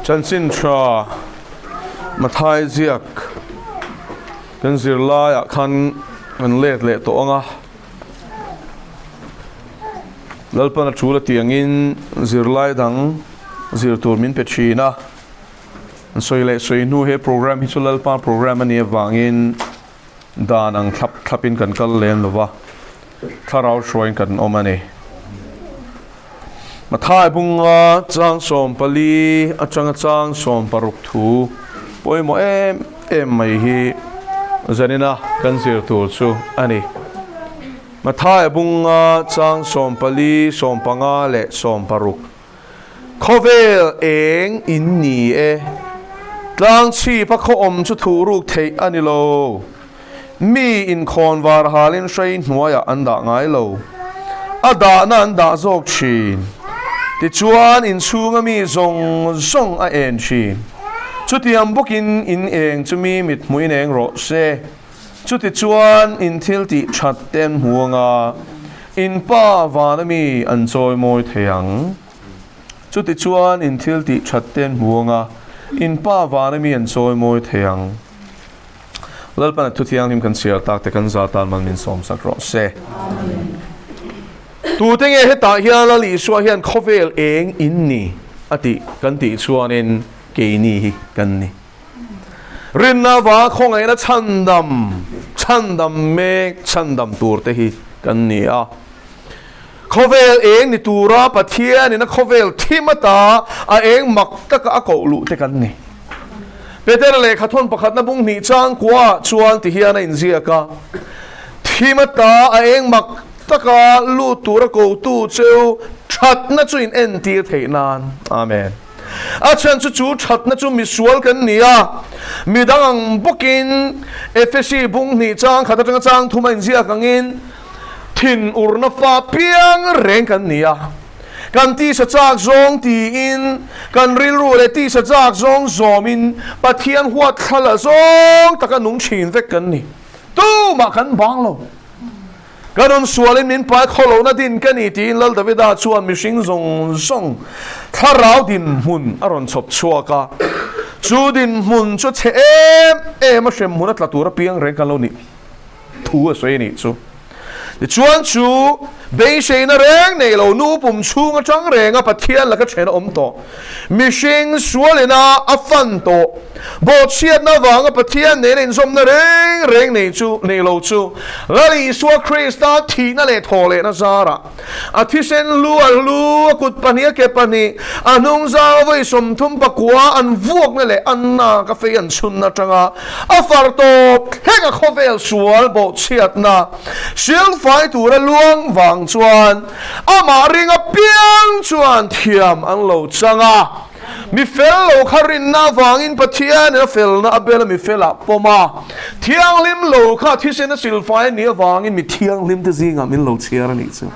Chanchin tha Mathai ziak kan zirlaiah khan kan let leh tawh ang a. Lalpan a tul a tih angin zirlai dang zir tur min pe thin a. An sawi leh sawi hnu he program hi chu Lalpa program a nih avangin dan ang thlap thlapin kan kal lem lo va, thlarau hruaiin kan awm a ni. Mathai bunga chang 14 atanga chang 60 thu pawimawh em em mai hi zanina kan zir tur chu a ni. Mathai bunga chang 14, 15 leh 16. Khawvel eng in ni e. Tlang chhip a khaw awm chu thuh ruk theih a ni lo. Mi inkhawn var halin hrei hnuaiah an dah ngai lo. A dahna an dah zawk thin. Tichuan inchhunga mi zawng zawng a en thin. Chutiang bawkin in eng chu mi mit hmuhin eng rawh se. Chutichuan in thil tih that te an hmu anga, in Pa vana mi an chawimawi thei ang. Chutichuan in thil tih that te an hmu anga, in Pa vana mi an chawimawi thei ang. Lalpan a thu thianghlim kan chhiar tak te kan za tan man min sawmsak rawh se. Tute nge hetah hian Lal Isua hian khawvel eng in ni a tih kan tih chuanin keini hi kan ni. Rinna avanga khawngaihna chhandam, chhandam mek, chhandam tur te hi kan ni a. Khawvel eng ni tura Pathianin a khawvel thim ata a eng mak taka a koh luh te kan ni. Petera lehkha thawn pakhatna bung hnih chang kuaah chuan ti hian a inziak a, Thim ata a eng mak taka lut tura kotu cheu thatna chu in entir theih nan. Amen. A chhan chu chu thatna chu misual kan ni a, mi dang ang bawkin Efesi bung hnih chang khat atanga chang thum a inziak angin thin urna fa piang reng kan ni a. Kan tisa chak zawng tiin kan rilru leh tisa chak zawng zawmin Pathian huat thla la zawng taka nung thin vek kan ni. Tumah kan bang lo. Ka rawn sualin min pai khaw lohna din ka ni tiin Lal Davida chuan mihring zawng zawng thlarau dinhmun a rawn chhawp chhuak a. Chu dinhmun chu chhe em em a hremhmun a tla tur apiang reng kan lo nih thu a sawi a nih chu. Tichuan chu beiseina reng nei lo nu pum chhung atang renga Pathian laka then a awm tawh. Mihring sualina a fan tawh. Bawhchhiatna avanga Pathian nena inzawmna reng reng nei chu nei lo chu Lal Isua Krista thihna leh thawhlehna zarah a thisen lu a lu, a kut pahnih a ke pahnih, a hnung zang a vawi 39 an vuakna leh a nak a fei an chhunna atanga a far tawp thleng a khawvel sual bawhchhiatna silfai tura luang vang chuan amah ring apiang chuan thiam an lo chang a. Mi fel lo kha rinna avangin Pathianin a felna a bel a mi felah pawm a, thianghlim lo kha thisen a silfai a nih avangin mi thianghlim te zingah min lo chhiar a nih chu.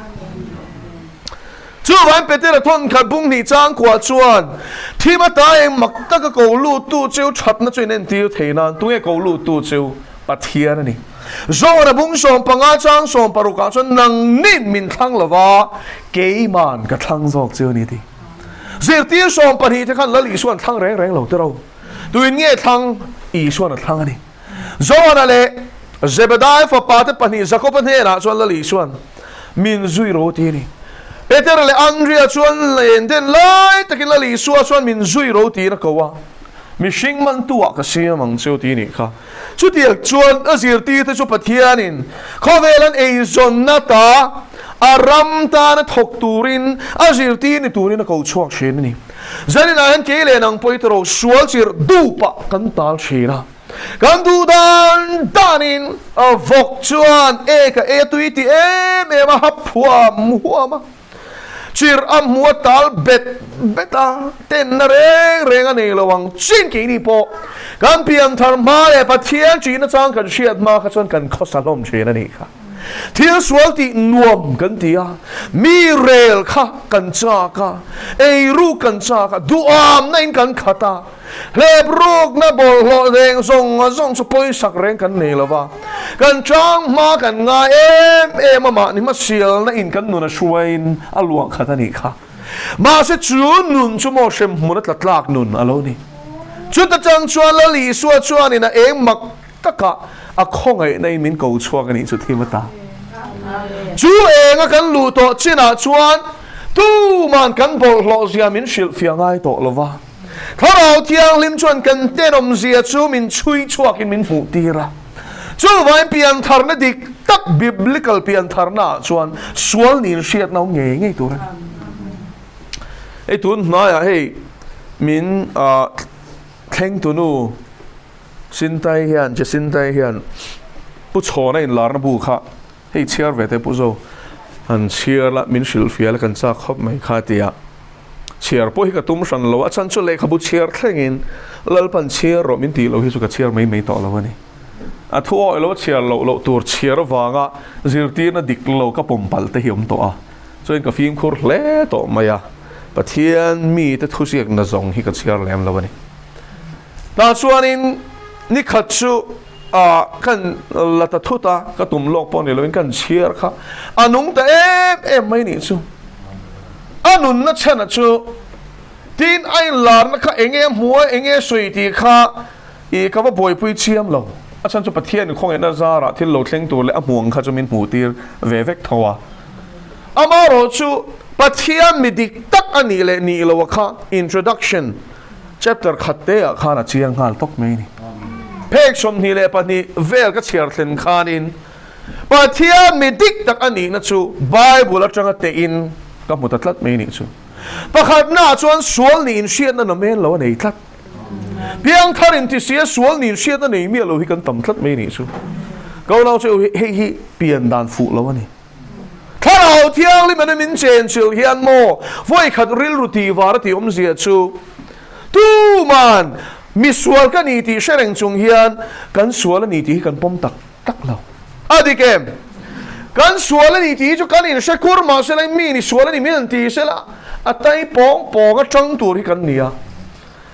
Chuvangin Petera thawn khat bung hnih chang kuah chuan thim ata eng mak taka ko luttu cheu thatna chu in entir thei nan tunge ko luttu cheu Pathian a ni. Zawna bung 15 chang 60 ah chuan nangnin min thlang lova keiman ka thlang zawk cheu a ni a ti. Zirtir 12 te khan Lal Isuan thlang reng reng lo tiro. Tuin nge thlang? Isuan a thlang a ni. Johana leh Zebedai fapa te pahnih Jakoba hnenah chuan Lal Isuan min zui ro ti a ni. Peter leh Andrea chuan len den lai takin Lal Isua chuan min zui ro tiin a ko a, Mihring mantuah ka siam ang cheu ti nih kha. Chutiang chuan a zirtirte chu Pathianin khawvel an eizawnna ta a ram tana thawk turin a zirtir ni turin a ko chhuak thin a ni. Zaninah hian kei leh nang pawh i tawrh sual chirh dupah kan tal thin a. Kan duh dan danin a vawk chuan e ka e tui ti em em a hap huam huam a. Chirh a hmu a tal bet bet a, tenna reng reng a nei lo ang chin keini pawh kan pianthar hma leh Pathian ṭihna chang kan hriat hma kha chuan kan khawsa hlawm ṭhin a nih kha. Thil sual tih nuam kan ti a, mi rel kha kan chak a, eiruk kan chak a, duhamna in kan khat a, Hlep rukna bawlhhlawh reng zawng zawng chu pawisak reng kan nei lo va, kan chang hma kan ngai em em a, mahni hmasialna in kan nun a hruaiin a luah khat a nih kha. Mahse chu nun chu maw hremhmun a tla tlak nun a lo ni. Chuta chang chuan Lal Isua chuanin a eng mak takah a khawngaihna in min ko chhuak a nih chu thim ata. Chu enga kan luh tawh chinah chuan tuman kan bawlhhlawh zia min hrilhfiah ngai tawh lo va. Thlarau Thianghlim chuan kan tenawm zia chu min chhui chhuakin min hmuh tir a. Chuvain piantharna dik tak biblical piantharna ah chuan sual nin hriatna awm ngei ngei tur a ni. Hei tun hnaiah hei min thlengtunu Sintai hian, Jacintai hian Pu Chhawna inlarna bu kha hei chhiar ve teh Pu Zo han chhiar la min hrilhfiah la kan chak khawp mai kha tia chhiar pawh hi ka tum hran lo a chhan chu lehkhabu chhiar thlengin Lalpan chhiar rawh min tih loh hi chu ka chhiar mai mai tawh lo a ni. A thu awih lo a chhiar loh loh tur chhiar avanga zirtirna dik lo ka pawm palh te hi awm tawh a, chuan ka fimkhur hle tawh mai a, Pathian mite thuziakna zawng hi ka chhiar lem lo a ni. Tah chuanin ni khat chu ah kan la ta thut a, ka tum lawk pawh ni loin kan chhiar kha a nung ta em em mai nih chu. A nunna chhana chu tin a inlarna kha eng nge a hmu a, eng nge a sawi tih kha ih ka va buaipui chiam lo. A chhan chu Pathianin khawngaihna zarah thil lo thleng tur leh a hmu ang kha chu min hmuh tir ve vek tho a. Amaherawh chu Pathian mi dik tak a nih leh nih loh a kha introduction Chapter khat te ah khan a chiang nghal tawp mai a ni. Phek 22 vel ka chhiar thlen khanin Pathian mi dik tak a nihna chu Bible atanga tehin ka hmu ta tlat mai a nih chu. Pakhatna ah chuan sual nih inhriatna namen lo a nei tlat. Piangthar inti sia sual nih inhriatna nei miah lo hi kan tam tlat mai a nih chu. Ka unau chu hei hi pian dan fuh lo a ni. Thlarau Thianghlim an min chen chilh hian maw vawikhat rilru tih var a tih awmzia chu tuman misual ka ni tih hre reng chung hian kan sual a ni tih hi kan pawm tak tak lo. A dik em? Kan sual a ni tih hi chu kan inhre kur mah sela mi ni sual a ni min an ti sela a tai pawng pawng a tang tur hi kan ni a.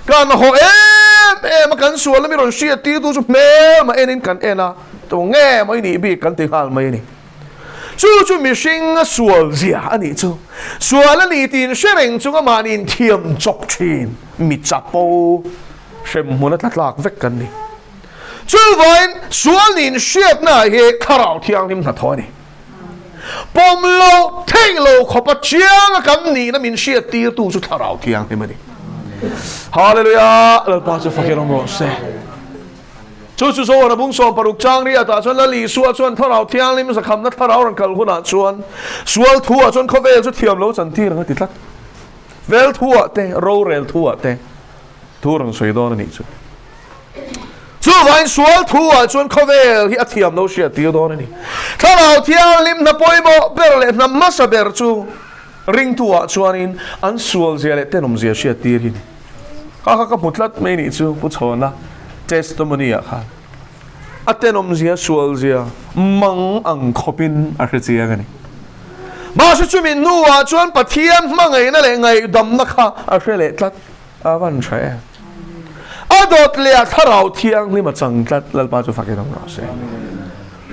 Kan haw em em a, kan sual lami rawn hriat tir tu chu hmel mah enin kan en a, tu nge maw i nih bik kan ti nghal mai a ni. Chu chu mihring a sual zia a nih chu. Sual a ni tiin hre reng chung amah nin thiam chawp thin mi chapo hremhmun a tla tlak vek kan ni. Chuvain sual nin hriatna hi Thlarau Thianghlim hnathawh a ni. Pawm lo theih lo khawpa chianga kan nihna min hriat tirtu chu Thlarau Thianghlim a ni. Hallelujah! Lalpa chu fakin awm rawh se. Chu chu Zohana bung 60 chang ri atah chuan Lal Isua chuan Thlarau Thianghlim zakhamna Thlarau rawn kal hunah chuan sual thu ah chuan khawvel chu thiam lo chan tir ang a ti tlat. Vel thu ah te, rorel thu ah te thu rawn sawi dawn a nih chu. Chuvangin sual thu ah chuan khawvel hi a thiam lo hriat tir dawn a ni. Thlarau Thianghlim hna pawimawh ber leh hna hmasa ber chu ringtu ah chuanin an sual zia leh tenawm zia hriat tir hi ni. Kha kha ka hmu tlat mai nih chu Pu Chhawna testimony ah khan a tenawm zia sual zia mang ang khawpin a hre chiang a ni. Mahse chumi hnuah chuan Pathian hmangaihna leh ngaihdamna kha a hre leh tlat. A van tha em. A dawt leh a Thlarau Thianghlim a chang tlat Lalpa chu fakin awm rawh se.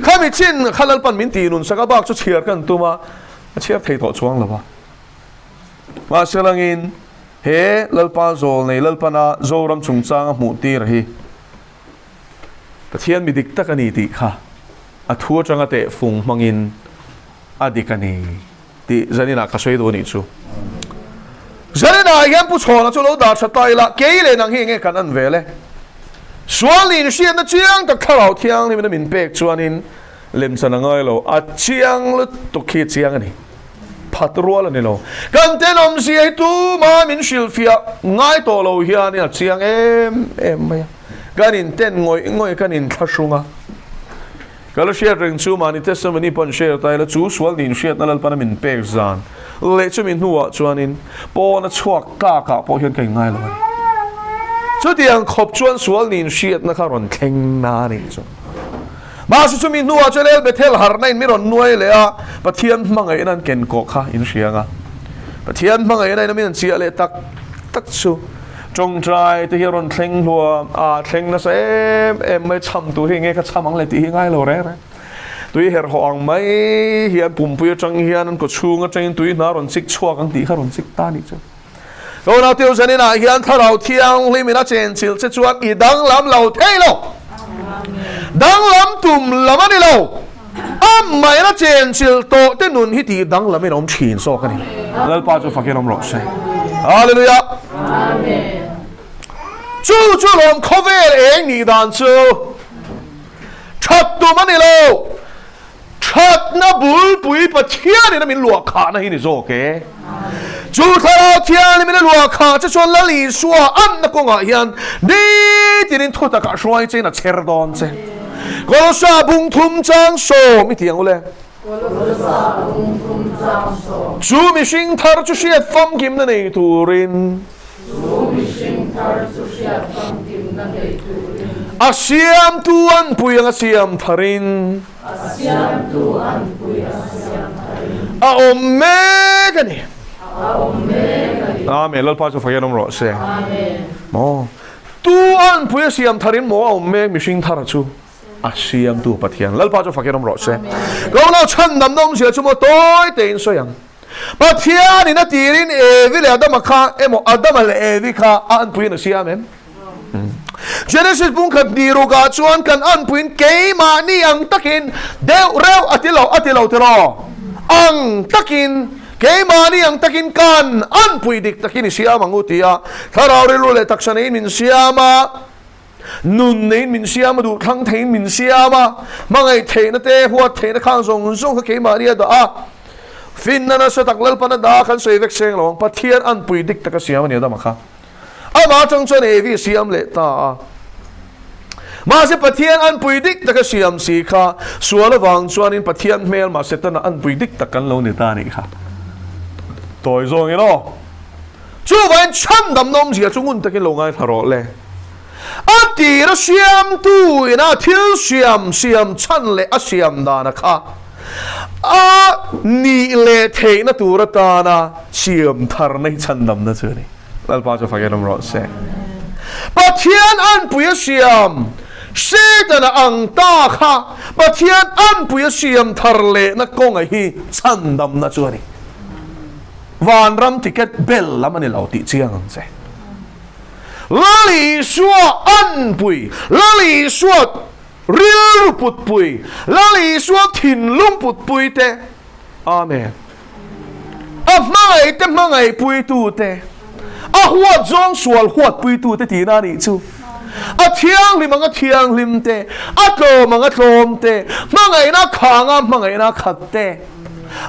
Khami chin kha Lalpan min tih nun sak a bak chu chhiar kan tum a, a chhiar thei tawh chuang lo a. Mahse langin he Lalpa zawl nei Lalpana Zoram chungchang a hmuh tir hi Pathian mi dik tak a ni tih kha a thu atanga tehfung hmangin a dik a ni. Tih Zaninah ka sawi duh a nih chu. Zaninah hian Pu Chhawna chu lo dah tha ta ila, kei leh nang hi enge kan an vel e? Sual nih inhriatna chiang tak Thlarau Thianghlimina min pek chuanin lemchan a ngai lo, a chiang lutuk hi a chiang a ni. Phat rual a ni lo. Kan tenawmzia hi tuma min hrilhfiah ngai tawh lo hianin a chiang em em mai a. Kan inten ngawih ngawih kan inthlahrung a. Ka la hriat reng chu mahni testimony pawn share ta ila chu sual nin hriatna Lalpana min pek zan leh chumi hnuah chuanin pawna chhuak tlakah pawh hian ka inngai lo a ni. Chutiang khawp chuan sual nin hriatna kha rawn thleng na a nih chu. Mahse chumi hnuah chuan El Bethel harhna in mi rawn nuai leh a, Pathian hmangaihna an ken kawh kha in hria ang a. Pathian hmangaihna in a min an chiah leh tak tak chu. Tawngtai te hi a rawn thleng hluam a, thleng nasa em em mai cham tur hi enge ka cham ang le tih hi ngai lo reng reng. Tui herh haw ang mai hian pumpui atang hian an kawchhung atangin tui hna rawn chik chhuak ang tih kha rawn chik ta a nih chu. Tunah Teo Zaninah hian Thlarau Thianghlim in a chenchilh che chuan i danglam lo thei lo. Danglam tum lam a ni lo. Amah in a chenchilh tawh te nun hi tih danglam in a awm thin zawk a ni. Lalpa chu fakin awm rawh se. Hallelujah. Chu chu lawm khawvel eng nih dan chu that tum a ni lo. Thatna bulpui Pathianin a min luah khahna hi ni zawk e. Chu Thlarau Thianghlimin a luah khah che chuan Lal Isua anna kawngah hian nitinin thutak ah hruai chein a chher dawn che. Kolosa bung thum chang sawm i ti ang u le. Chu mihring thar chu hriat famkimna nei turin. Chu mihring thar chu hriat famkimna nei turin. A siamtu anpui anga siam tharin. A siamtu anpui a siam tharin. A awm mek a ni. A awm mek a ni. Amen. Lalpa chu fakin awm rawh se. Amen. Maw? Tu anpui a siam tharin maw a awm mek mihring thar chu? A siamtu Pathian. Lalpa chu fakin awm rawh se. Ka unau chhandamna awmzia chu maw tawi tein sawi ang. Pathianin a tirin Evi leh Adama kha emaw Adama leh Evi kha a anpuiin a siam em? Genesis bungkhat ni rukah chuan kan anpuiin keimahni ang takin deuh reuh a ti lo a ti lo tiraw? Ang takin keimahni ang takin kan anpui dik takin i siam ang u tia Thlarau rilru leh taksa neiin min siam a. Nun neiin min siam a, duhthlang theiin min siam a, hmangaih theihna te, huat theihna khang zawng zawng kha keimahni a dah a. Finna nasa tak Lalpan a dah a, kan sawi vek seng lo ang. Pathian anpui dik taka siam a ni Adama kha. Amah atang chuan Evi a siam leh ta a. Mahse Pathian anpui dik taka siam si kha sual avang chuanin Pathian hmelmah Setana anpui dik tak kan lo ni ta a nih kha. Tawi zawngin aw. Chuvain chhandamna awmzia chu ngun takin lo ngaithla rawh le. A tir a siamtu ina thil siam siam chhan leh a siam dana kha a nih leh theihna tur atana siam tharna hi chhandamna chu a ni. Lalpa chu fakin awm rawh se. Pathian anpui a siam Setana ang ta kha Pathian anpui a siam thar lehna kawnga hi chhandamna chu a ni. Vanram ticket bel lam a ni lo tih chiang ang che. Lal Isua anpui, Lal Isua rilru putpui, Lal Isua thinlung putpui te, Amen. A hmangaih te hmangaihpuitu te, a huat zawng sual huatpuitu te tihna a nih chu. A thianghlim anga thianghlim te, a tlawm anga tlawm te, hmangaihna khanga hmangaihna khat te.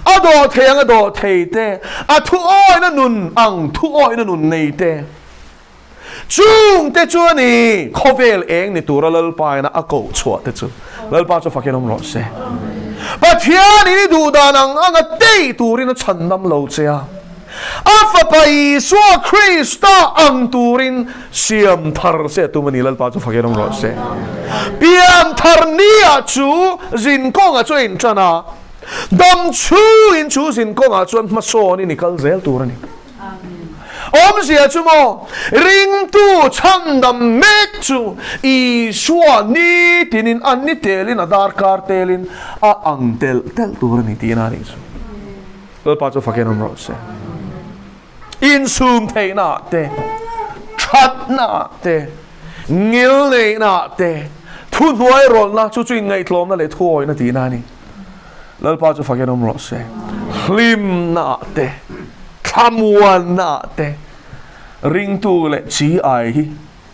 A dawh thei ang a dawh thei te, a thu awina nun ang thu awina nun nei te. Chung te chu a ni, khawvel eng ni tura Lalpa ina a koh chhuah te chu. Lalpa chu fakin awm rawh se. Pathian in i duh dan ang anga tei turin a chhan dam lo che a. A Fapa Isua Krista ang turin siam thar che a tum a ni, Lalpa chu fakin awm rawh se. Pian thar nia chu zin kawngah chuan a inṭan a, dam chhungin chu zin kawngah chuan hmasawnin i kal zel tur a ni. Awmzia chu maw, ringtu chhandam mek chu Isua nitinin a ni telin a darkar telin a ang telh telh tur a ni tihna a nih chu. Lalpa chu fakin awm rawh se. Insum theihna te, thatna te, ngil neihna te, thu hnuai rawlna chu chu inngaihtlawmna leh thuawihna tihna a ni. Lalpa chu fakin awm rawh se. Hlimna te, thlamuanna te, ringtu leh chi ai hi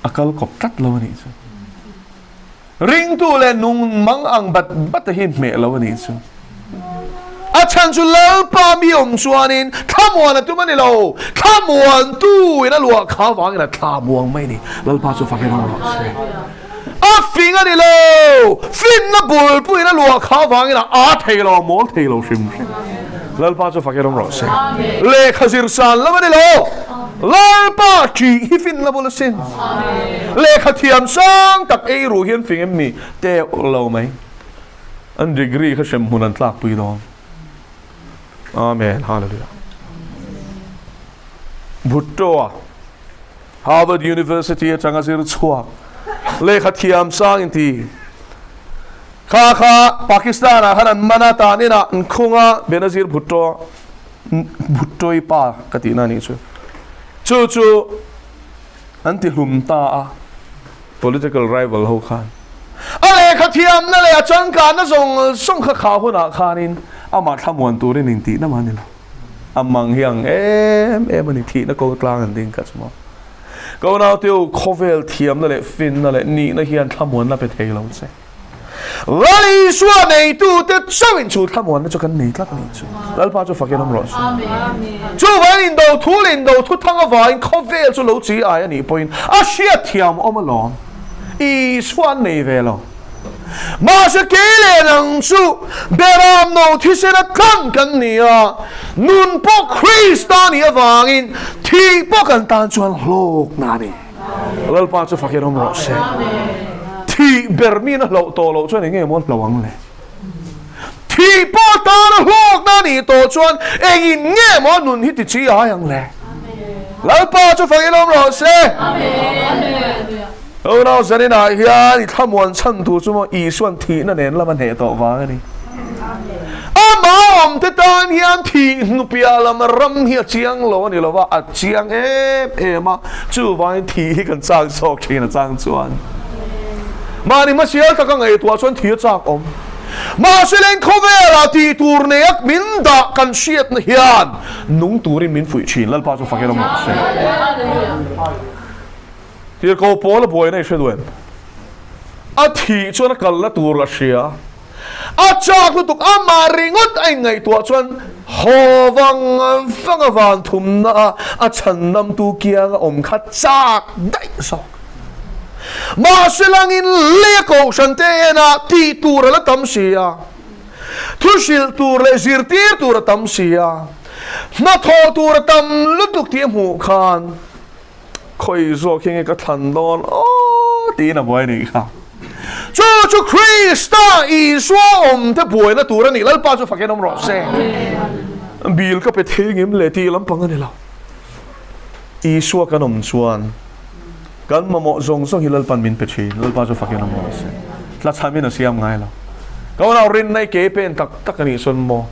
a kal kawp tlat lo a nih chu. Ringtu leh nung mang ang bat bat te hi hmeh lo a nih chu. A chhan chu Lalpa mi awm chuanin thlamuan a tum a ni lo, thlamuantu in a luah kha vangin a thla muang mai a ni. Lalpa chu fak in awm rawh se. A fing a ni lo, finna bulpuiin a luah kha vangin a aa thei lo, a mawl thei lo hrim hrim. Lalpa chu fak in awm rawh se. Lehkha zir san lam a ni lo. Lalpa ṭih hi finna bul asin. Lehkha thiam sang tak ei ruh hian fing em ni? Teuh lo mai. An degree kha hrem hmun an tlakpui dawn. Amen. Hallelujah. Bhutto-a Harvard University atanga zir chhuak lehkha thiam sang inti. Kha kha Pakistan ah khan an man a, tan inah an khung a, Benazir Bhutto Bhutto-i pa ka tihna a nih chu. Chu chu an ti hlum ta a, political rival ho khan. A lehkha thiamna leh a changkanna zawng zawng kha kha hunah khanin amah thlamuan turin intihna mah a ni lo. A mang hi ang em em a ni, thihna ko tlang an ding kha chu maw. Ka unaute u, khawvel thiamna leh finna leh nihna hian thlamuanna pe thei lo che. Lal Isua neitute chauhin chu thlamuanna chu kan nei tlat a nih chu. Lalpa chu fakin awm rawh se. Chuvangin indo thu leh indo thu thang avangin khawvel chu lo chi ai a nih pawhin a hriatthiam awm alawm. Isua an nei ve lo. Mahse kei leh nang chu Beram no thisena tlang kan ni a, nun pawh Krista nih avangin thih pawh kan tan chuan hlawkna a ni. Lalpa chu fakin awm rawh se. Thih ber miin a hlauh tawh loh chuan eng nge maw a hlauh ang le? Thih pawh tana hlawkna a nih tawh chuan engin nge maw a nun hi ti chi ai ang le? Lalpa chu fakin awm rawh se. Unau zaninah hian i thlamuan chhan tur chu maw Isuan thihna nen lam a hneh tawh vang a ni. Amah awmte tan hian thih hnupiah lam ram hi a chiang lo a ni lo va, a chiang em em a, chuvangin thih hi kan chak zawk thin a chang chuan. Mahni hmasial taka ngaihtuah chuan thih a chak awm. Mahse leng khawvelah tih tur nei a min dah kan hriatna hian nung turin min fuih thin. Lalpa chu fak in awm rawh se. Tirhkoh Paula buaina i hre duh em? A thih chuan a kalna tur a hria. A chak lutuk amah ringawt a inngaihtuah chuan haw vang vang a van thumna a a chhandamtu kianga awm kha chak daih zawk. Mahse langin lei a kohhran te enah tih tur a la tam si a, thu hrilh tur leh zirtir tur a tam si a, hnathawh tur a tam lutuk tih a hmuh khan, Khawi zawk hi nge ka thlan dawn aw tiin a buai nih kha. Chu chu Krista Isua awm te buaina tur a nih Lalpa chu fakin awm rawh se. Bil ka pe thei ngem le tih lampang a ni lo. Isua kan awm chuan kan mamawh zawng zawng hi Lalpan min pe thin. Lalpa chu fakin awm rawh se. Tlachhamin a siam ngai lo. Ka unau rinna i ke pen tak tak a nih chuan maw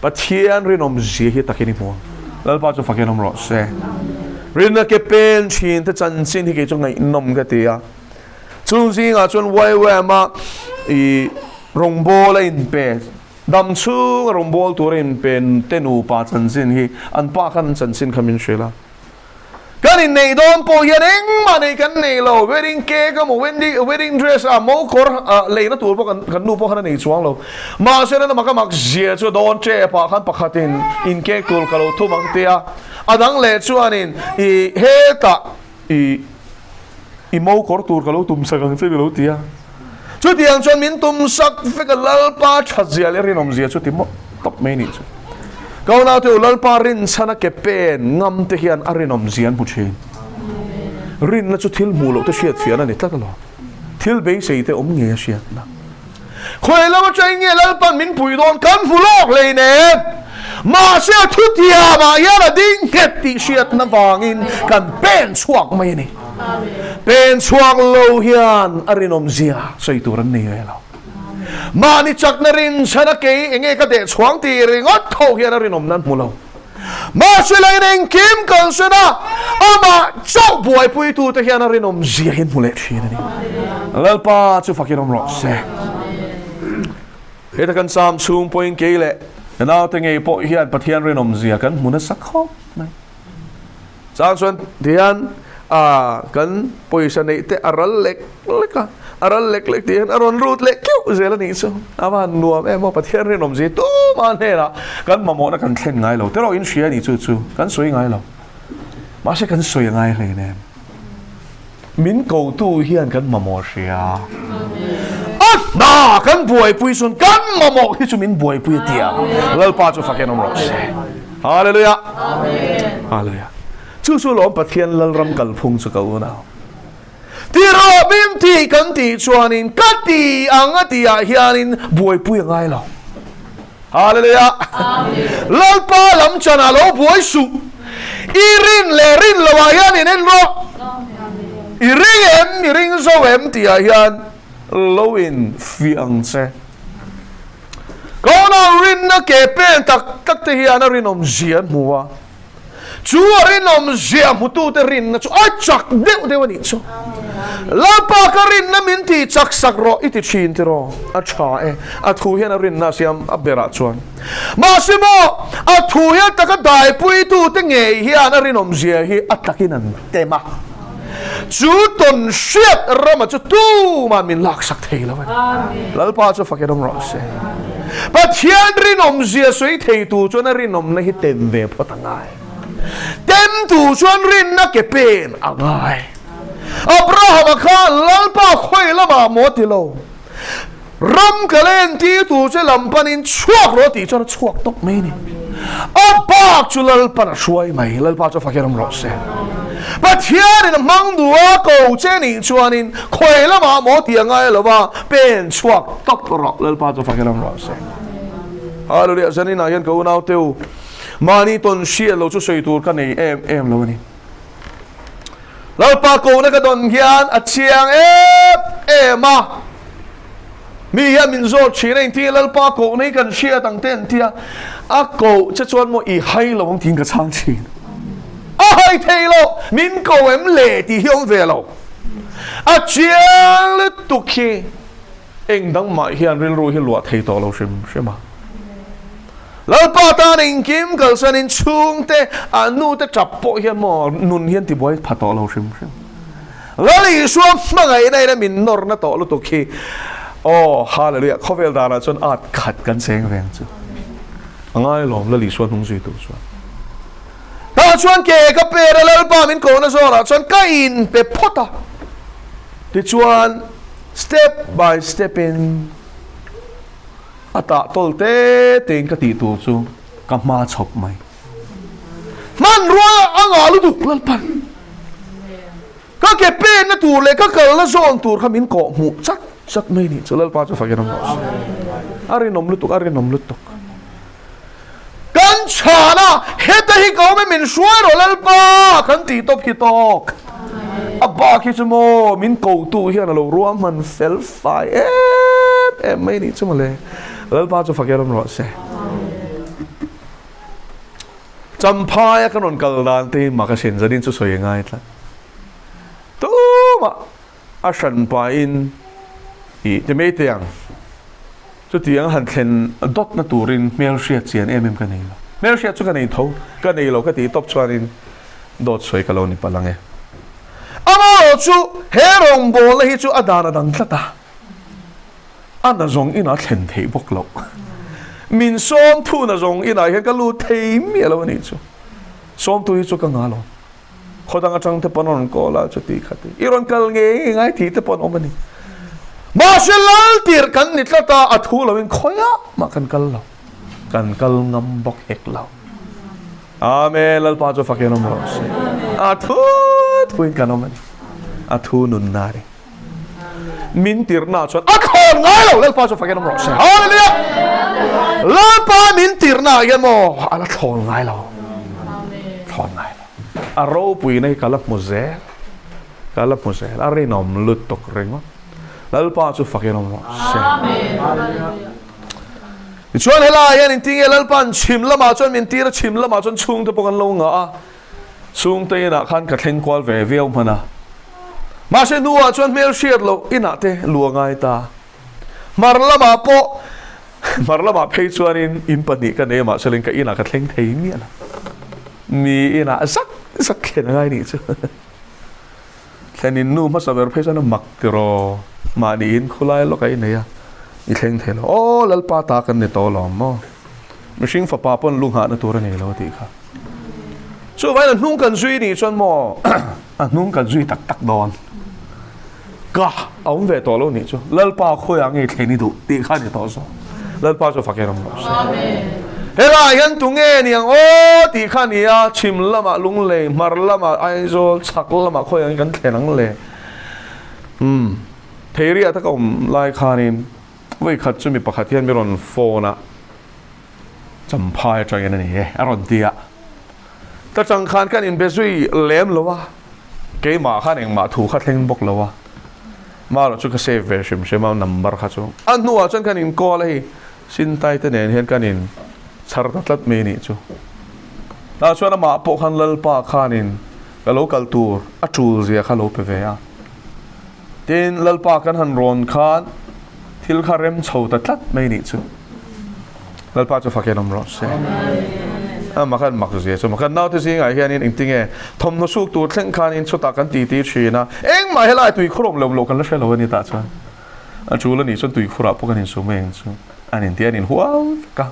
Pathian rinawm zia hi takin i hmu ang. Lalpa chu fakin awm rawh se. Rinna ke pen thin te chanchin hi kei chu ngaihnawm ka ti a. Chung zingah chuan YWAM a i rawngbâwl a inpe, dam chhunga rawngbâwl tura inpe te nupa chanchin hi an pa khan an chanchin kha min hrilh a. Kan inneih dawn pawh hian engmah neih kan nei lo, wedding cake emaw wedding dress a mo kawr leina tur pawh kan nu pawh khan a nei chuang lo. Mahse nana mak a mak zia chu dawn tep ah khan pakhatin in cake tur ka lo thum ang tia, a dang leh chuanin i hetah i i mo kawr tur ka lo tum sak ang che ka lo ti a. Chutiang chuan min tum sak vek a, Lalpa that zia leh rinawm zia chu ti mawp tawp mai nih chu. Ka unaute u, Lalpa rinchhana ke pen ngam te hian a rinawm zia an hmu thin. Rinna chu thil hmuh loh te hriat fiahna a ni tlat alawm. Thil beisei te awm ngei a hriatna. Khawi lam atangin nge Lalpan min pui dawn kan hmu lawk hleinem. Mahse a thutiamah hian a ding nghet tih hriatna vangin kan pen chhuak mai a ni. Pen chhuak lo hian a rinawm zia sawi tur an nei ve lo. Mahni chakna rinchhana kei enge ka deh chhuang tih ringawt tho hian a rinawm nan hmu lo. Mahse lengin engkim kan sawn a, amah chauh buaipuitute hian a rinawm zia hi an hmu leh thin a ni. Lalpa chu fakin awm rawh se. Heta kan cham chhung pawhin kei leh ka naute ngei pawh hian Pathian rinawm zia kan hmu nasa khawp mai. Chang chuan tihian a kan pawisa neih te a ral lek lek a, a ral lek lek tih hian a rawn lut leh keuh zel a nih chu. A van nuam em aw, Pathian rinawm zi tumah hnenah kan mamawhna kan thlen ngai lo. Tiraw in hria a nih chu chu kan sawi ngai lo. Mahse kan sawi a ngai hlein em. Min kotu hian kan mamawh hria. A hna kan buaipui chuan kan mamawh hi chu min buaipui a tia. Lalpa chu fakin awm rawh se. Hallelujah. Hallelujah. Chu chu lawm Pathian Lalram kalphung chu ka unau. Ti rawh min tih kan tih chuanin ka ti ang a tih ah hianin buaipui a ngai lo. Hallelujah. Lalpa lam chan ah lo buai suh. I rin leh rin lo ah hian in en rawh. I ring em, i ring zo em tih ah hian. Lo in fiah ang che. Ka unau rinna ke pen tak tak te hian a rinawm zia an hmu a. Chu a rinawm zia hmutute rinna chu a chak deuh deuh a nih chu. Lalpa ka rinna min tih chak sak rawh i ti thin tiraw? A tha e. A thu hian a rinna a siam a berah chuan. Mahse maw, a thu hian taka daipuitute ngei hian a rinawm zia hi a takin an tem a. Chu tawn hriat rama chu tumah min laksak thei lo a ni. Lalpa chu fakin awm rawh se. Pathian rinawmzia sawi thei tu chuan a rinawmna hi tem ve phawt a ngai. Tem tu chuan rinna ke pen a ngai. Abrahama kha Lalpa khawi lamah maw ti lo. Ram ka len tir tur che lam panin chhuak rawh tih chuan a chhuak tawp mai a ni. A bak chu Lalpan a hruai mai. Lalpa chu fak hian awm rawh se. Pathianin a hmang duh a ko che nih chuanin khawi lamah maw tih a ngai lo va, pen chhuak tawp rawh. Lalpa chu fak hian awm rawh se. Hallelujah. Zaninah hian ka unaute u, mahni tawn hriat lo chu sawi tur ka nei em em lo a ni. Lalpa kohna ka dawn hian a chiang em em a, mi hian min zawt thin a inti Lalpa kohna hi kan hriat ang te an ti a, a koh che chuan maw i hai lo ang tiin ka chhang thin. A hai thei lo, min ko em le tih hi awm ve lo. A chiang lutuk hi eng dang mah hian rilru hi luah thei tawh lo hrim hrim a. Lalpa tan engkim kalsanin chhungte a nute tap pawh hian maw nun hian tibuai pha tawh lo hrim hrim. Lal Isua hmangaihna in a min nawrna tawh lutuk hi aw hallelujah khawvel danah chuan at khat kan cheng veng chu a ngailawm Lal Isua hnung zui tur chuan. Tah chuan ke ka per a Lalpa min kohna zawnah chuan ka inpe phawt a tichuan step by step in A tah tawl te tein ka tih tur chu ka hma chhawp mai. Hmanrua a ngah lutuk Lalpan. Ka ke penna tur leh ka kalna zawn tur kha min kawh hmuh chat chat mai nih chu Lalpa chu fakin a hmuh a. A rinawm lutuk, a rinawm lutuk. Kan chhan a, heta hi ka awm e min hruai rawh Lalpa kan tih tawp hi tawk. A bak hi chu maw min kotu hian a lo ruahman fel fai em em mai nih chu mawle. Lalpa chu fak erawm rawh se. Champhaia kan rawn kal dan te hi mak a sin zanin chu sawi a ngai tlat. Tumah a hran pahin i ti mai teh ang. Chutiang han thlen dawtna turin hmelhriat chian em em ka nei lo. Hmelhriat chu ka nei tho, ka nei lo ka tih tawp chuanin dawt sawi ka lo ni palh ang e. Amaherawh chu he rawngbawlna hi chu a dan a dang tlat a, a na zawng inah thlen theih bawk loh. Min sawmthu na zawng inah hian ka lut thei miah lo a nih chu. Sawmtu hi chu ka ngah lo. Khaw dang atang te pawn a rawn call a, chuti khati i rawn kal ngei ngai tih te pawn awm a ni. Mahse Laltir kan ni tlat a, a thu loin khawiah mah kan kal lo, kan kal ngam bawk hek lo. Amen, Lalpa chu fakin awm rawh se. A thu thuin kan awm a ni. A thu nunna a ni. Min tirhna chuan a thlawn ngai lo, Lalpa chu fakin awm rawh se. Hallelujah! Lalpa min tirhna hian maw a la thlawn ngai lo. Thlawn ngai lo. A ropuina hi ka la hmu zel. Ka la hmu zel. A rinawm lutuk ringawt. Lalpa chu fakin awm rawh se. Tichuan helai hian inti nge Lalpa'n chhim lamah chuan min tir a, chhim lamah chuan chhungte pawh kan lo ngah a. Chhungte inah khan ka thleng kual ve viau hman a. Mahse hnuah chuan hmel hriat loh inah te lu a ngai ta. Hmar lamah pawh hmar lamah phei chuanin in pahnih ka nei a mahse ka inah ka thleng thei miah lo. Mi inah zak zak thlen a ngai nih chu. Thlenin nu hmasa ber phei chuan a mak tiraw mahni in khulai lawk a i nei a i thleng thei lo. Aw Lalpa ta kan ni tawh alawm maw. Mihring fapa pawn lu nghahna tur a nei lo a tih kha. Chuvangin a hnung kan zui nih chuan maw a hnung kan zui tak tak dawn. Ka a awm ve tawh lo nih chu Lalpa khawiah nge thlen i duh tih kha a ni tawh zawk. Lalpa chu fak em rawh se. Helaiah hian tu nge ni ang aw tih kha a ni a, chhim lamah Lunglei, hmar lamah Aizawl, chhak lamah khawiah nge kan thlen ang le. Umm Theiriah taka awm lai khanin vawikhat chu mi pakhat hian mi rawn phone a, Champhai atangin a ni e a rawn ti a. Ta chang khan kan inbe zui lem lo a, keimah khan engmah thu kha thleng bawk lo a. Marawh chu ka save ve hrim hrim a number kha chu. A hnuah chuan kan in call a hei Sintai te nen hian kan in chhar ta tlat mai nih chu. Tah chuan amah pawh khan Lalpa khanin ka lo kal tur a tul zia kha lo pe ve a. Tin, Lalpa kan han rawn khan thil kha rem chho ta tlat mai nih chu. Lalpa chu fakin awm rawh se. Amah khan mak zia chu kan naute zingah hianin engtinge thawmhnaw suk tur thleng khanin chutah kan titi thin a, engmah helai tuikhur awm lo loh kan la hre lo a ni tah chuan. A tul a nih chuan tuikhurah pawh kan insum mai ang chu. An inti an inhuam vek a.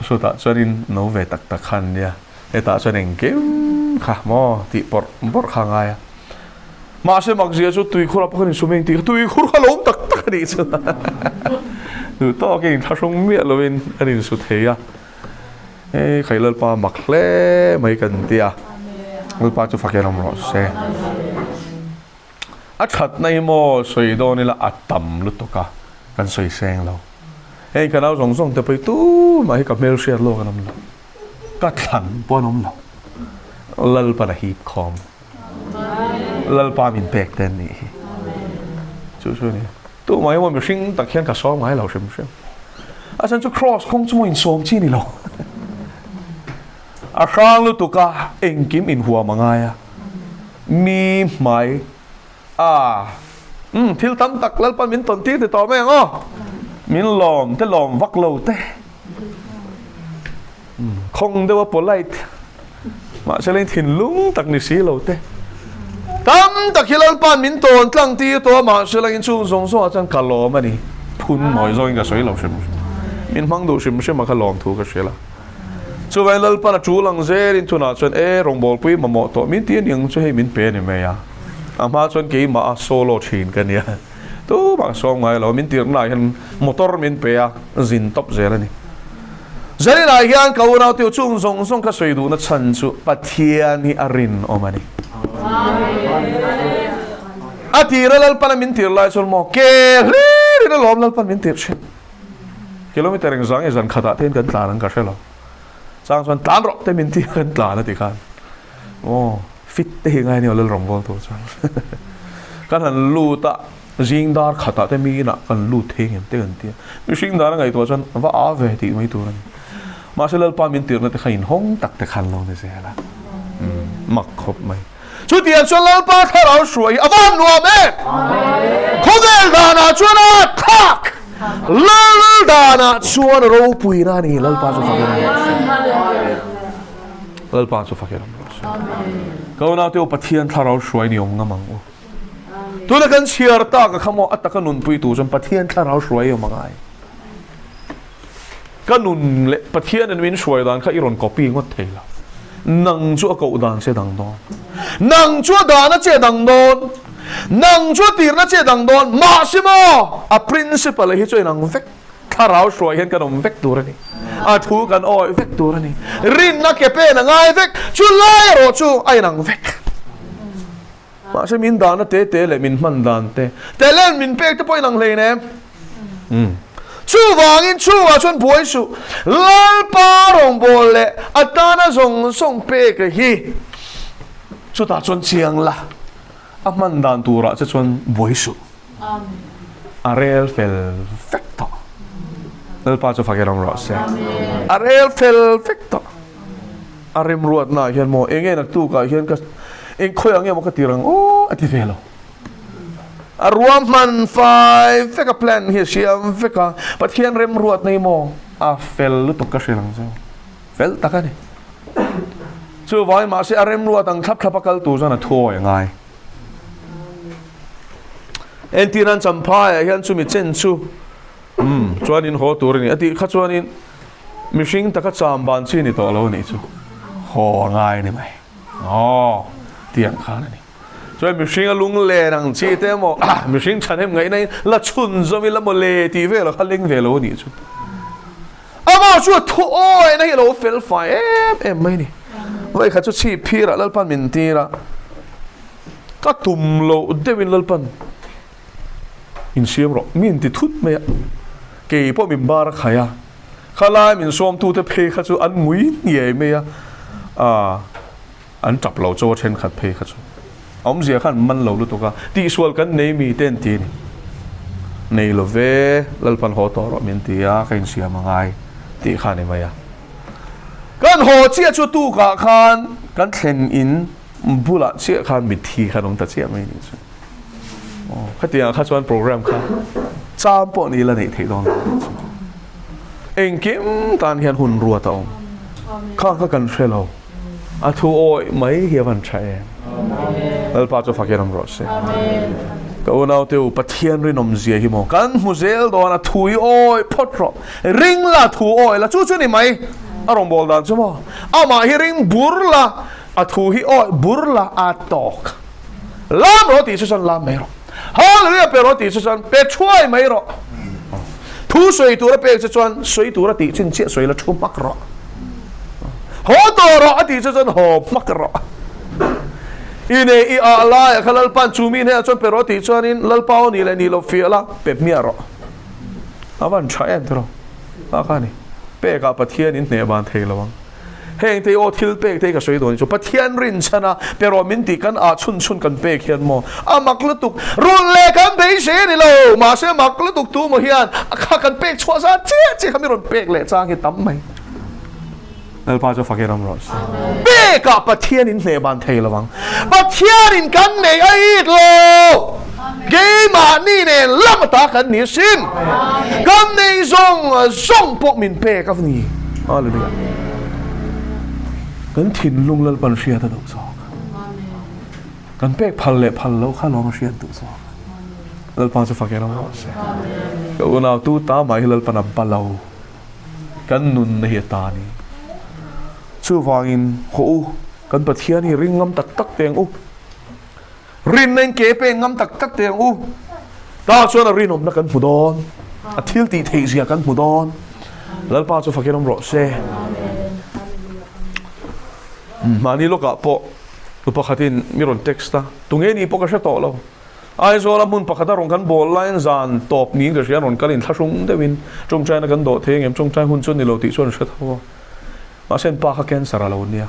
Chutah chuanin no ve tak tak khan nia, hetah chuan engkim kha maw tih pawrh bawrh kha a ngai a. Mahse makzia chu tuikhurah pawh khan insum eng tih kha tuikhur kha lo awm tak tak a nih chu. Duh tawkin inthlahrung miah lovin an insu thei a. Hei khai Lalpa mak hle mai kan ti a. Lalpa chu fak hian awm rawh se. A thatna hi maw sawi dawn ila a tam lutuk a, kan sawi seng lo. Heng ka nau zawng zawng te pawh hi tumah hi ka hmelhriat lawk an awm lo. Ka thlan pawh an awm lo. Lalpan a hip khawm. Lalpa min pek te an nih hi. Chu chu a ni. Tumah hi maw mihring tak hian ka sawm ngai lo hrim hrim. A chhan chu cross kawng chu maw insawm chi a ni lo. A hrang lutuk a, engkim inhuam a ngai a. Mi hmai a umm thil tam tak Lalpan min tawn tir ti tawh mai ang aw. Min lawm te lawm vak lo te. Umm khawng deuh a polite mahse leng thinlung tak ni si lo te. Tam tak hi Lalpan min tawn tlang tir tawh a mahse leng inchhung zawng zawng ah chuan ka lawm a ni. Phun mawi zawngin ka sawi lo hrim hrim. Min hmang duh hrim hrim a kha lawm thu ka hrilh a. Chuvangin Lalpan a tul ang zelin tunah chuan e rawngbawlpui mamawh tawh min ti a niang chu hei min pe a ni mai a. A hma chuan keimah a solo thin ka nia. Tumah ka sawm ngai lo, min tirhnaah hian motor min pe a, zin tawp zel a ni. Zaninah hian ka unau tih chung zawng zawng ka sawi duhna chhan chu Pathian hi a rinawm a ni. A tira Lalpan a min tir lai chuan maw ke hlirin alawm Lalpan min tirh thin. Kilometer eng zang nge zan khatah te hian kan tlan ang ka hre lo. Chang chuan tlan rawh te min ti a kan tlan a ti khan. Aw fit te hi ngai nia Lalram bawl tur chuan. Kan han lut a zing dar khatah te mi inah kan lut thei ngem te kan ti a. Mihring dan a ngaihtuah chuan va a ve tih mai tur a ni. Mahse Lalpa min tirhna te kha inhawng tak te khan lo ni zel a. Mak khawp mai. Chutiang chuan Lalpa thlarau hruai hi a van nuam em! Khawvel danah chuan a thlak, Lal danah chuan ropuina a ni. Lalpa chu fakin awm rawh se. Lalpa chu fakin awm rawh se. Ka unaute u Pathian thlarau hruai ni awm ngam ang u. Tuna kan chhiar tak a kha maw a taka nunpui tur chuan Pathian thlarau hruai awm a ngai. Ka nun leh Pathianin min hruai dan kha i rawn copy ngawt thei lo. Nang chu a koh dan che dang dawn. Nang chu a dahna che dang dawn. Nang chu a tirna che dang dawn. Mahse maw, a principle hi chu a inang vek. Thlarau hruai hian kan awm vek tur a ni. A thu kan awih vek tur a ni. Rinna ke pen a ngai vek. Chu lai erawh chu a inang vek. Mahse min dahna te te leh min hman dan te, talent min pek te pawh inang hlein em? Umm. Chuvangin chungah chuan buai suh. Lalpa rawngbâwl leh a tana zawng zawng pek hi chutah chuan chiang la, a hman dan turah che chuan buai suh. A rel fel vek tawh. Lalpa chu fak i ram rawh se. A rel fel vek tawh. A remruatnaah hian maw eng nge naktukah hian ka eng khawi ang nge maw ka tir ang aw a ti ve lo. A ruahman fai vek a plan hi a siam vek a, Pathian remruatna hi maw a fel lutuk ka hrilh ang chu. Fel tak a ni. Chuvangin mahse a remruat ang thlap thlap a kal tur chuan a thuawi a ngai. Entirnan Champhaiah hian chumi chen chu umm chuanin haw tur a ni a tih kha chuanin Mihring taka cham ban chi ni tawh lo nih chu haw a ngai a ni mai. Aw, tiang khan a ni. Chuan mihring a lung len ang chi te emaw, mihring thahnem ngaihna in la chhun zawm ila maw le tih vel a kha leng ve lo a nih chu. Amah chu a thu awina hi a lo fel fai em em mai a ni. Vawikhat chu chhip phirah Lalpan min tir a, ka tum loh deuhin Lalpan insiam rawh, min ti thut mai a, kei pawh min bar a khai a. Khalai min sawmtute phei kha chu an ngui hniai mai a, aah an tap lo chaw a thenkhat phei kha chu. Awmzia khan man lo lutuk a, tihsual kan nei mi te an ti a ni. Nei lo ve, Lalpan haw tawh rawh min ti a, ka insiam a ngai tih kha a ni mai a. Kan haw chiah chu tukah khan kan thlen in bulah chiah khan mitthi khan awm ta chiah mai ni chu. Aw, khatiangah kha chuan program kha cham pawh ni la neih theih dawn lo chu. Engkim tan hian hun ruat a awm. Kha kha kan hre lo. A thu awih mai hi a van tha em. Lalpa chu fakin awm rawh se. Ka unaute u, Pathian rinawm zia hi maw kan hmu zel dawn a, thu i awih phawt rawh. Ring la, thu awih la, chu chu ni mai. A rawnbawl dan chu maw. Amah hi ring bur la, a thu hi awih bur la, a tawk. Lam rawh tih chu chuan lam mai rawh. Hallelujah pe rawh tih chu chuan pe thuai mai rawh. Thu sawi tura pek chu chuan sawi tura tih chin chiah sawi la thu hmak rawh. Haw tawh rawh a tih chu chuan haw hmak rawh. I nei i ah lai a kha Lalpa'n chu mi hnenah chuan pe rawh tih chuanin Lalpa aw nih leh nih loh fiah la pe hmiah rawh. A van tha em tiraw? A kha ni. Pekah Pathian in hneh ban thei lo ang. Heng te aw thil pek te hi ka sawi dawn chu Pathian rin chhan a pe rawh min tih kan ah chhun chhun kan pek hian maw a mak lutuk rulh leh kan beisei a ni lo mahse mak lutuk tu maw hian a kha kan pek chhuah zat chiah chiah kha mi rawn pek leh chang hi tam mai Lalpa chu fakin awm rawh se pek ah Pathian in hneh ban thei lo ang Pathian in kan nei a it lo keimahni nen lam ata kan ni asin kan nei zawng zawng pawh min pek a ni. Hallelujah. Kan thinlung Lalpan hriat a duh zawk. Kan pek phal leh phal loh kha lawm a hriat duh zawk. Lalpa chu fakin awm rawh se. Ka unau tu ta mah hi Lalpan a ba lo. Kan nunna hi a ta a ni. Chuvangin haw u, kan Pathian hi ring ngam tak tak teng u. Rinna in ke peng ngam tak tak teh ang u. Tah chuan a rinawmna kan hmu dawn. A thil tih theih zia kan hmu dawn. Lalpa chu fakin awm rawh se. Mahni lawkah pawh nu pakhatin mi rawn text a, tunge ni pawh ka hre tawh lo. Aizawla hmun pakhata rawn kan bawl laiin zan tawp niin ka hria, rawn kalin thlahrung deuhin tawngtaina kan dawh thei angem, tawngtai hun chu ni lo tih chuan hre tho a. Mahse an pa kha cancer a lo nia.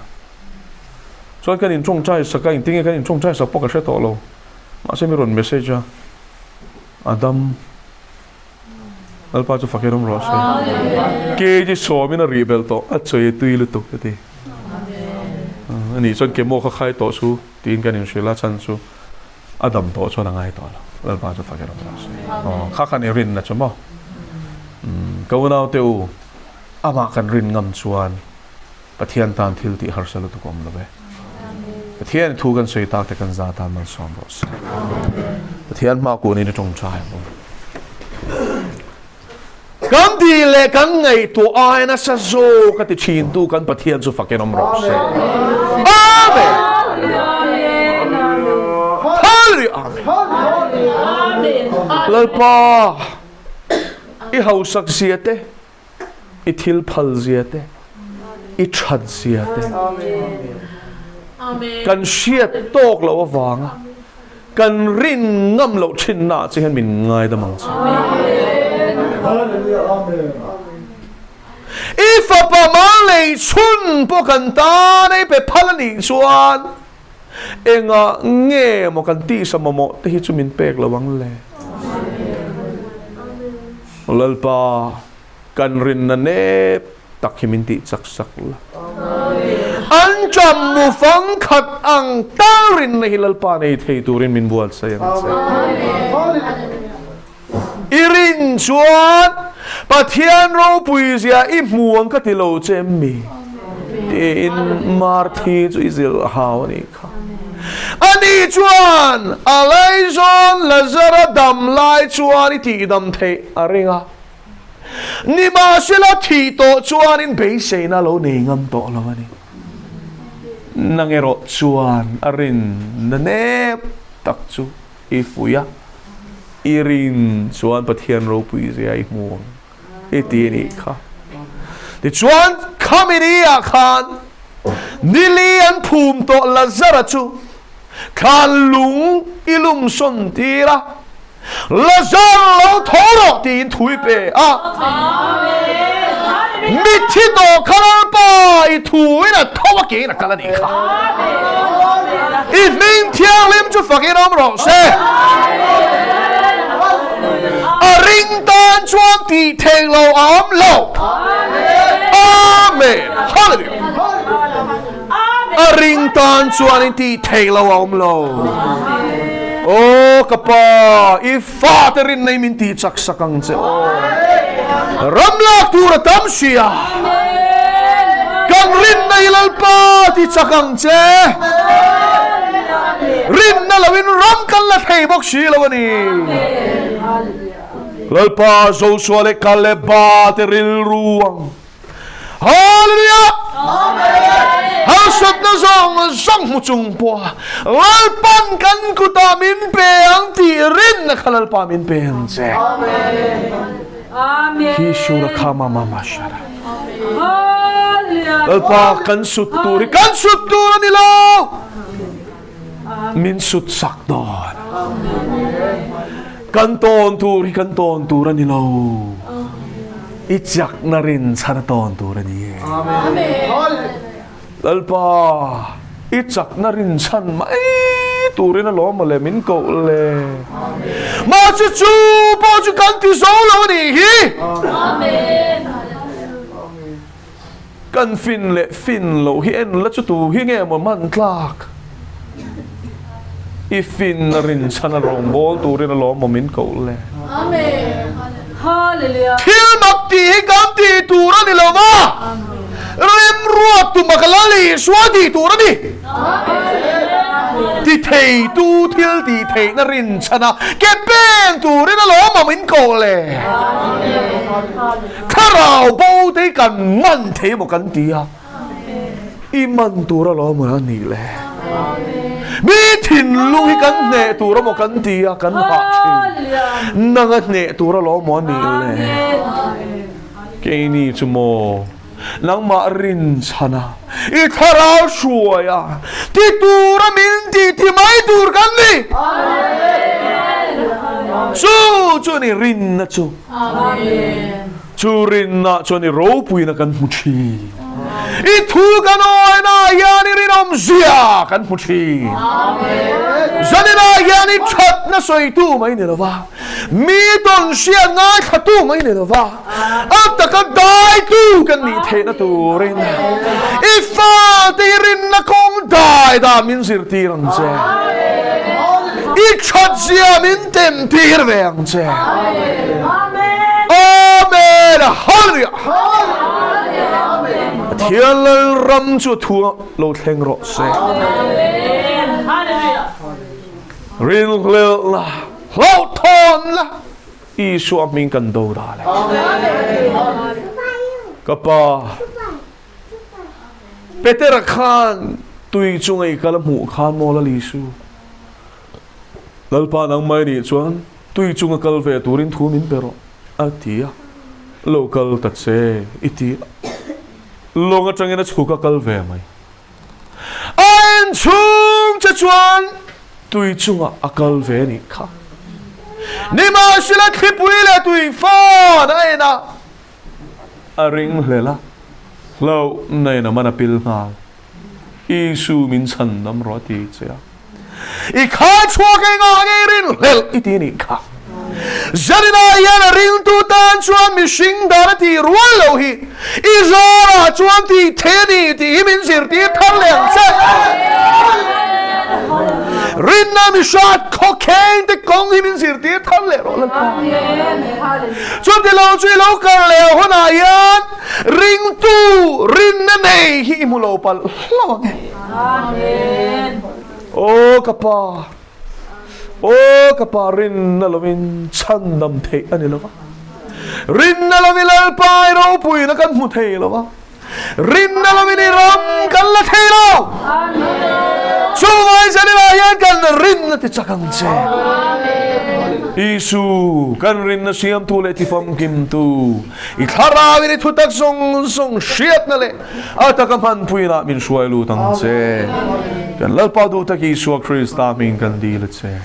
Chuan kan intawngtai sak a, engtin nge kan intawngtai sak pawh ka hre tawh lo. Mahse mi rawn message a, a dam. Lalpa chu fakin awm rawh se. Kg sawmin a rih belh tawh, a chawi tui lutuk ka ti. Ani chuan chemo kha khai tawh chu tiin kan inhrilh a, chhan chu a dam tawh chuan a ngai tawh lo. Lalpa chu fakin awm rawh se. Kha khan i rinna chu maw? Ka unaute u, amah kan rin ngam chuan Pathian tan thil tih harsa lutuk awm lo ve. Pathian thu kan sawi tak te kan za tan malsawm rawh se. Pathian hma kunin a tawngtai ang u. Kan tih leh kan ngaihtuah ai nasa zawk a ti thin tu kan Pathian chu fakin awm rawh se. Amen. Hallelujah. Amen. Lalpa i hausak zia te i thil phal zia te, i that zia te kan hriat tawk loh avanga kan rin ngam loh thinna ah che hian min ngaidam ang che. I fapa mal nei chhun pawh kan tan ei pe phal a nih chuan engah nge maw kan tihsa mamawh te hi chu min pek lo ang le? Lalpa, kan rinna nep tak hi min tih chak sak la. An cham mu fang khat ang tal rinna hi Lalpa nei thei turin min buatsaih ang che. I rin chuan Pathian ropui zia i hmu ang ka ti lo che em mi? Tiin Marthi chu i zilh hau a nih kha. Ani chuan a laizawn Lazara dam lai chuan i tihdam theih a ring a. Nimahsela thih tawh chuanin beiseina a lo nei ngam tawh lo a ni. Nang erawh chuan a rinna nep tak chu i fuih a, i rin chuan Pathian ropui zia i hmu ang i ti a nih kha. Tichuan, khami ni ah khan nili an phum tawh Lazara chu thlan lung i lum sawn tir a, Lazar lo tho rawh tiin thu i pe a. Mitthi tawh kha Lalpa i thu in a tho a, keiin a kal a nih kha. I hming thianghlim chu fakin awm rawh se. A ring tan chuan tih theih lo a awm lo. Amen. Hallelujah. A ring tan chuan in tih theih lo a awm lo. Aw ka pa, i fate rinna i min tih chak sak ang che aw. Ram lak tur a tam sia. Kan rinna i Lalpa ti chak ang che. Rinna loin ram kan la thei bawk si lo a ni. Lalpa Joshua leh Kaleba te rilru ang. Hallelujah! Harsatna zawng zawng hmu chung pawha Lalpan kan kutah min pe ang tih rinna kha Lalpa min pe ang che. Hi shura kha ma ma ma shara. Lalpa kan sut tur hi kan sut tur a ni lo. Min sut sak dawn. Kan tawn tur hi kan tawn tur a ni lo. I chakna rin chhan a tawn tur a ni e. Lalpa, i chakna rin chhan mai turin a lawm mawle min koh le. Mahse chu pawh chu kan ti zo lo a nih hi. Kan fin leh fin loh hi en la chu tu hi nge maw hman tlak? I fin a rinchhan a rawngbâwl turin a lawm maw min koh le? Thil mak tih hi kan tih tur a ni lo va, remruat tuma ka Lal Isua tih tur a ni. Ti theitu thil tih theihna rinchhana ke peng turin a lawm maw min koh le? Thlarau bo te hi kan man thei emaw kan ti a, i man tur alawm a nih le. Mi thinlung hi kan hneh tur emaw kan ti a, kan hah thin. Nang a hneh tur alawm a nih le. Keini chu maw nangmah rinchhan a, i thlarau hruai a, ti tura min tih thi mai tur kan ni. Chu chu a ni rinna chu. Chu rinna chuan i ropuina kan hmu thin. I thu kan awina hian i rinawmzia kan hmu thin. Zaninah hian i thatna sawitu mai ni lova, mi tawn hriat ngaithlatu mai ni lova, a taka daitu kan nih theihna turin i fate i rinna kawng dai dan min zirtir ang che. I thatzia min temtir ve ang che. Amen. Hallelujah. Pathian lal ram chu thu lo thleng rawh se. Rinhlelh la, hlauhthawn la, Isua hming kan do dal e. Ka pa Petera khan tui chunga i kal a hmuh khan maw Lal Isu? Lalpa nangmah i nih chuan tui chunga kal ve turin thu min pe rawh a ti a, lo kal ta che i ti a, lawng atangin a chhuk a kal ve mai. A inchhung che chuan tui chungah a kal ve a nih kha. Nimahsela thlipui leh tui fan a en a, a ring hlel a, hlauhna in a man a pil nghal. Isu min chhan dam rawh a ti che a. I khai chhuak engah nge i rin hlelh i ti nih kha. Zanina hian a ringtu tan chuan mihring dan a tih rual loh hi i zarah chuan tih thei a ni tih hi min zirtir thar leh ang che. Rinna mihrat khawkheng te kawng hi min zirtir thar leh rawh Lalpa. Chuti lo chu i lo kal leh hunah hian ringtu rinna nei hi i hmu lo palh hlauh ang e. Aw ka pa, aw ka pa rinna lovin chhandam theih a ni lo va. Rinna lovin Lalpa i ropuina kan hmu thei lo va. Rinna lovin i ram kan la thei lo. Chuvai zanina hian kan rinna ti chak ang che. Isu kan rinna siamtu leh tifamkimtu i thlarauin i thutak zawng zawng hriatna leh A taka hmanpuinah min hruai lut ang che. Kan Lalpa duh tak Isua Krista hming kan dil a che.